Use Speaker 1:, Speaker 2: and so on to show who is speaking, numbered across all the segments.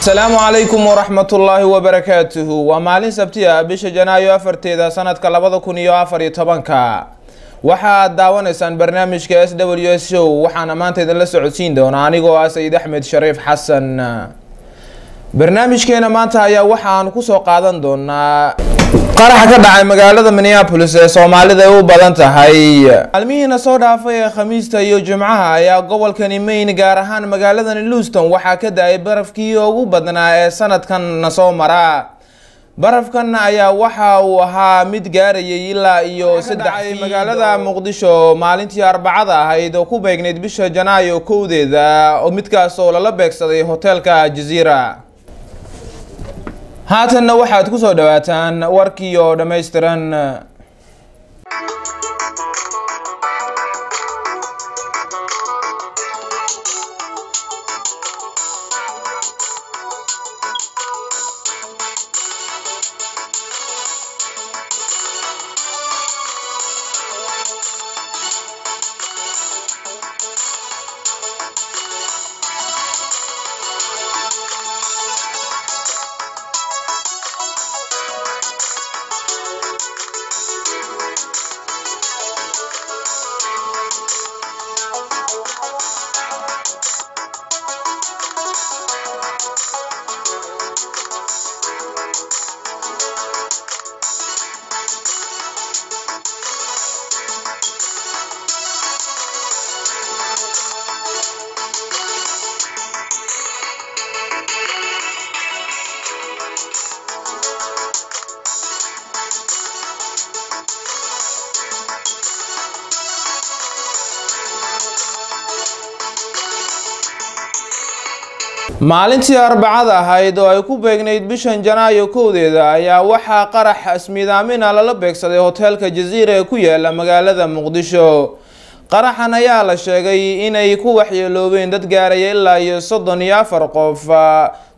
Speaker 1: Asalaamu calaykum waraxmatullaahi wabarakaatuhu. Waa maalin sabti ah, bisha Janaayo 4-teeda, sanadka 2014-ka. Waxaad daawanaysaan barnaamijka SWS Show, waxaana maanta idinla socodsiin doonaa anigoo ah Sayid Axmed Shariif Xasan. Barnaamijkeena maanta ayaa waxaan kusoo qaadan doonaa qaraxa ka dhacay magaalada Minneapolis ee Soomaalida ay u badan tahay. Maalmihiina soo dhaafay ee Khamiista iyo Jimcaha ayaa gobolkani Maine, gaar ahaan magaaladani Lewiston, waxaa ka da-ay barafkii ugu badnaa ee sanadkan na soo mara. Barafkan ayaa waxa uu ahaa mid gaarayay ilaa iyo 3. Magaalada Muqdisho maalintii Arbacada ahayd oo ku beegnayd bisha Janaayo 1-deeda, oo midkaas oo lala beegsaday hoteelka Jaziira. Haatanna waxaad kusoo dhawaataan warkii oo dhammaystiran. Maalintii Arbacada ahayd oo ay ku beegnayd bishan Janaayo 1-deeda ayaa waxaa qarax ismiidaamina lala beegsaday hoteelka Jaziira ee ku yaala magaalada Muqdisho. Qaraxan ayaa la sheegay inay ku waxyeeloobeen dad gaaraya ilaa iyo 34 qof.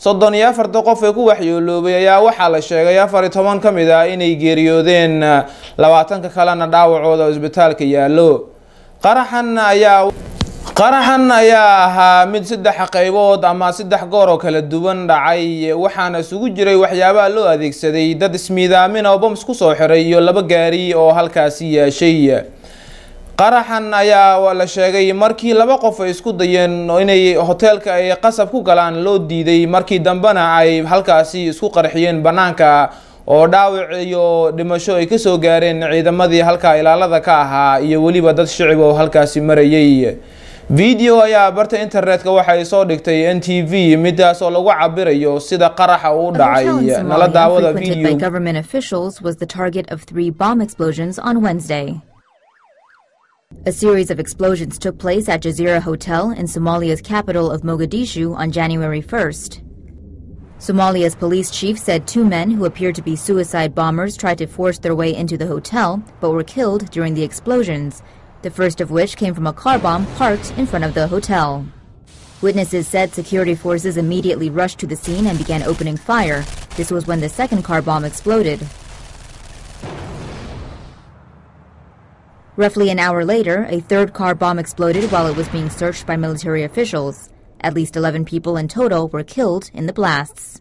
Speaker 1: 34-ta qof ee ku waxyeeloobay ayaa waxaa la sheegay 14 ka mid ah inay geeriyoodeen, 20-ka kalena dhaawacooda isbitaalka yaallo. Qaraxan ayaa ahaa mid saddex qaybood ama saddex goor oo kala duwan dhacay, waxaana isugu jiray waxyaabaha loo adeegsaday dad ismiidaamin oo bams kusoo xiray iyo laba gaari oo halkaasi yeeshay. Qaraxan ayaa la sheegay markii laba qof ay isku dayeen inay hoteelka ay qasab ku galaan loo diiday, markii dambena ay halkaasi isku qarxiyeen banaanka oo dhaawac iyo dhimasho ay kasoo gaareen ciidamadii halkaa ilaalada ka ahaa iyo weliba dad shicib oo halkaasi marayay. Video ayaa barta internetka waxay soo dhigtay NTV, midaas oo lagu cabirayo sida qaraxa uu dhacay. Nala daawada
Speaker 2: frequented by
Speaker 1: video.
Speaker 2: government officials was the target of three bomb explosions on Wednesday. A series of explosions took place at Jazeera Hotel in Somalia's capital of Mogadishu on January 1st. Somalia's police chief said two men who appeared to be suicide bombers tried to force their way into the hotel but were killed during the explosions, the first of which came from a car bomb parked in front of the hotel. Witnesses said security forces immediately rushed to the scene and began opening fire. This was when the second car bomb exploded. Roughly an hour later, a third car bomb exploded while it was being searched by military officials. At least 11 people in total were killed in the blasts.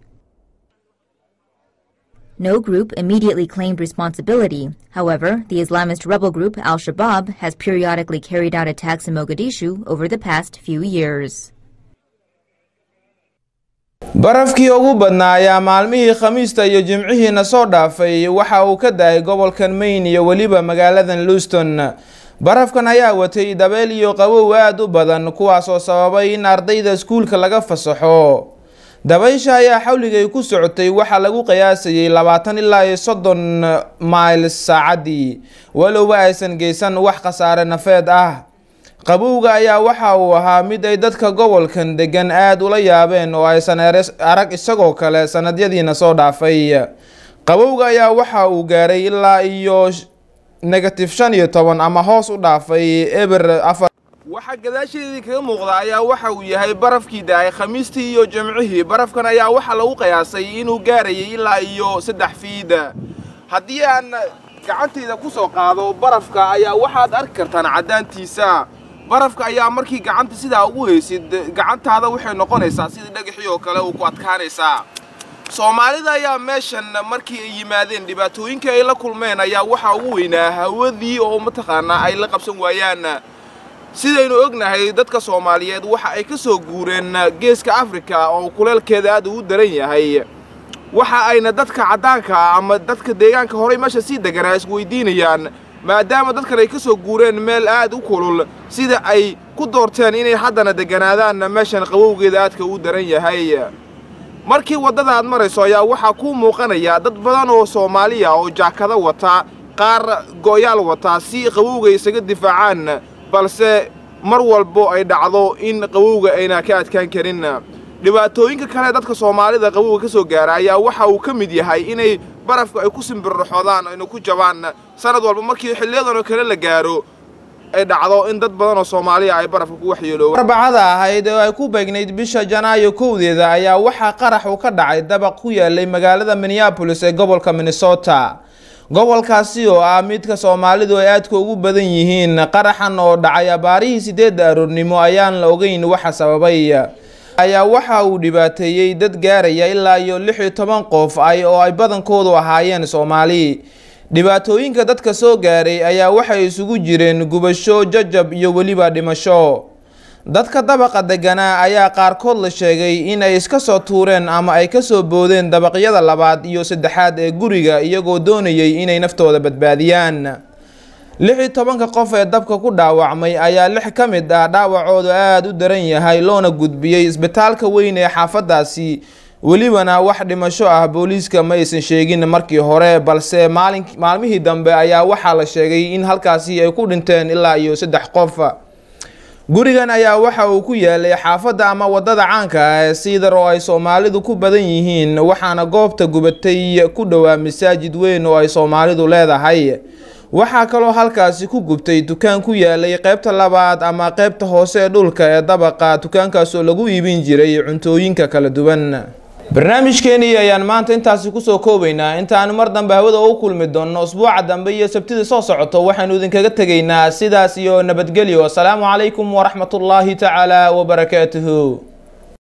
Speaker 2: No group immediately claimed responsibility. However, the Islamist rebel group Al Shabaab has periodically carried out attacks in Mogadishu over the past few years.
Speaker 1: Barafkii ugu badnaa ayaa maalmihii Khamiista iyo Jimcihiina soo dhaafay waxa uu ka da-ay gobolkan Maine iyo weliba magaaladan Lewiston. Barafkan ayaa watay dabeel iyo qabow aada u badan, kuwaasoo sababay in ardayda iskuulka laga fasaxo. Dabaysha ayaa xawligay ku socotay waxaa lagu qiyaasayay 20 ilaa iyo 30 mayl saacaddii, walowba aysan geysan wax khasaare nafeed ah. Qabowga ayaa waxa uu ahaa mid ay dadka gobolkan degan aada ula yaabeen oo aysan arag isagoo kale sanadyadiina soo dhaafay. Qabowga ayaa waxa uu gaaray ilaa iyo negative 15 ama hoos u dhaafay eber afar. Waxaa gadaasheedii kaga muuqda ayaa waxa uu yahay barafkii da'ay Khamiistii iyo Jimcihii. Barafkan ayaa waxaa lagu qiyaasay inuu gaarayay ilaa iyo 3 fiid. Haddii aan gacantayda ku soo qaado barafka ayaa waxaad arki kartaan caddaantiisa. Barafka ayaa markii gacanta sidaa ugu haysid, gacantaada waxay noqonaysaa sidii dhagaxii oo kale uu ku adkaanaysaa. Soomaalida ayaa meeshan markii ay yimaadeen dhibaatooyinka ay la kulmeen ayaa waxaa ugu weynaa hawadii oo mataqaanaa ay la qabsan waayaan. Sidaynu ognahay, dadka Soomaaliyeed waxa ay ka soo guureen geeska Afrika oo kuleelkeeda aad ugu daran yahay. Waxa ayna dadka caddaanka ama dadka deegaanka horay meesha sii deganaa isweydiinayaan, maadaama dadkan ay ka soo guureen meel aad u kulul, sida ay ku doorteen inay haddana deganaadaan meeshan qabowgeeda aadka u daran yahay. Markii waddada aad marayso ayaa waxaa kuu muuqanaya dad badan oo Soomaaliya oo jaakado wata, qaar go'yaal wata si qabowga isaga difaacaan, balse mar walbo ay dhacdo in qabowga ayna ka adkaan karin. Dhibaatooyinka kale dadka Soomaalida qabowga ka soo gaara ayaa waxa uu ka mid yahay inay barafka ay ku simbirraxoodaan, ayna ku jabaan. Sanad walba markii xilliyadan oo kale la gaaro ay dhacdo in dad badan oo Soomaaliya ay barafka ku waxyeeloobaan. Arbacada ahayd oo ay ku beegnayd bisha Janaayo 1-deeda ayaa waxaa qarax uu ka dhacay dabaq ku yaalay magaalada Minneapolis ee gobolka Minnesota, gobolkaasi oo ah midka Soomaalidu ay aadka ugu badan yihiin. Qaraxan oo dhacay abaarihii 8-da aroornimo ayaan la ogeyn waxa sababay, ayaa waxa uu dhibaateeyey dad gaaraya ilaa iyo 16 qof ay oo ay badankoodu ahaayeen Soomaali. Dhibaatooyinka dadka soo gaaray ayaa waxay isugu jireen gubasho, jajab iyo weliba dhimasho. Dadka dabaqa deganaa ayaa qaarkood la sheegay in ay iska soo tuureen ama ay ka soo boodeen dabaqyada labaad iyo saddexaad ee guriga, iyagoo doonayay inay naftooda badbaadiyaan. 16-ka qof ee dabka ku dhaawacmay ayaa 6 ka mid ah dhaawacoodu aada u daran yahay, loona gudbiyey isbitaalka weyn ee xaafadaasi. Welibana wax dhimasho ah booliiska ma aysan sheegin markii hore, balse maalmihii dambe ayaa waxaa la sheegay in halkaasi ay ku dhinteen ilaa iyo 3 qof. Gurigan ayaa waxa uu ku yaalay xaafadda ama wadada caanka ah ee Siidar oo ay Soomaalidu ku badan yihiin, waxaana goobta gubatay ku dhowaa masaajid weyn oo ay Soomaalidu leedahay. Waxaa kaloo halkaasi ku gubtay dukaan ku yaalay qaybta labaad ama qaybta hoose ee dhulka ee dabaqa, dukaankaas oo lagu iibin jiray cuntooyinka kala duwan. Barnaamijkeenii ayaan maanta intaasi kusoo koobaynaa. Intaanu mar dambe hawada u kulmi doonno usbuuca dambe iyo Sabtida soo socoto, waxaynu idinkaga tegaynaa sidaas iyo nabadgelyo. Asalaamu calaykum waraxmatullaahi tacaala wabarakaatuhu.